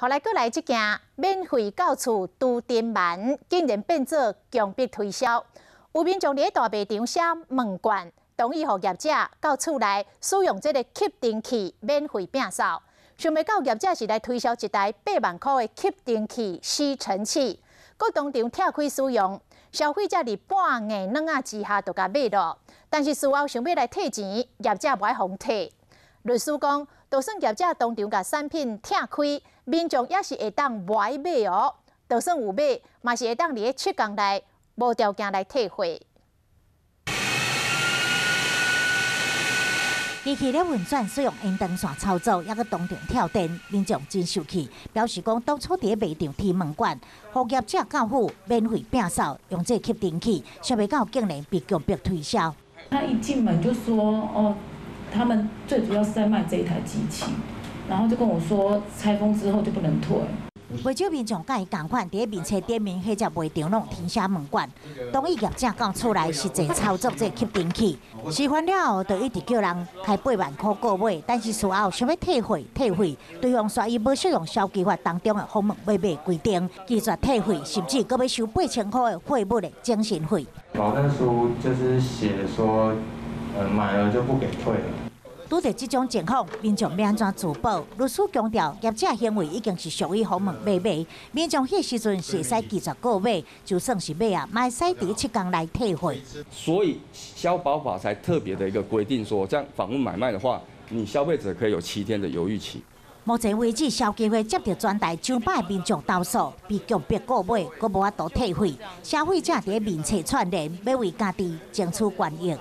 予來閣來這件免費到厝除塵蟎，竟然變做強迫推銷。有民眾佇咧大賣場寫問卷，同意予業者到厝內使用這个吸塵器免費摒掃。想袂到業者是來推銷一台8萬箍的吸塵器吸塵器，閣當場拆開使用，消費者佇半硬軟仔之下就共買落。但是事後想欲來退錢，業者無愛予退。律師講，就算業者當場共產品拆開，民眾也是會當無愛買哦。就算有買，嘛是會當佇咧7工內無條件來退貨。機器咧運轉，使用延長線操作，猶閣當場跳電，民眾真生氣，表示講當初佇咧賣場填問卷，予業者到府免費摒掃，用這个吸塵器，想袂到竟然被強迫推銷。他一進門就說：哦，他們最主要是在賣這一台機器，然後就跟我說拆封之後就不能退。袂少民眾佮伊仝款，佇咧面冊頂面彼隻賣場攏填寫問卷，同意業者到厝內實際操作這个吸塵器，示範了後，就一直叫人開8萬箍購買，但是事後想欲退貨退費，對方煞以無適用消基法當中的訪問買賣規定，拒絕退費，甚至閣欲收8000箍的貨物的徵信費。保證書就是寫說，買了就不給退了。拄著這種情況，民眾欲按怎自保？律師強調，業者行為已經是屬於訪問買賣，民眾彼個時陣是會使拒絕購買，就算是買啊，嘛會使佇7工內退貨。所以消保法才特別的一個規定，說這樣訪問買賣的話，你消費者可以有7天的猶豫期。目前為止，消基會接到全台上百民眾投訴，被強迫購買，閣無法度退費，消費者佇咧面冊串聯，欲為家己爭取權益。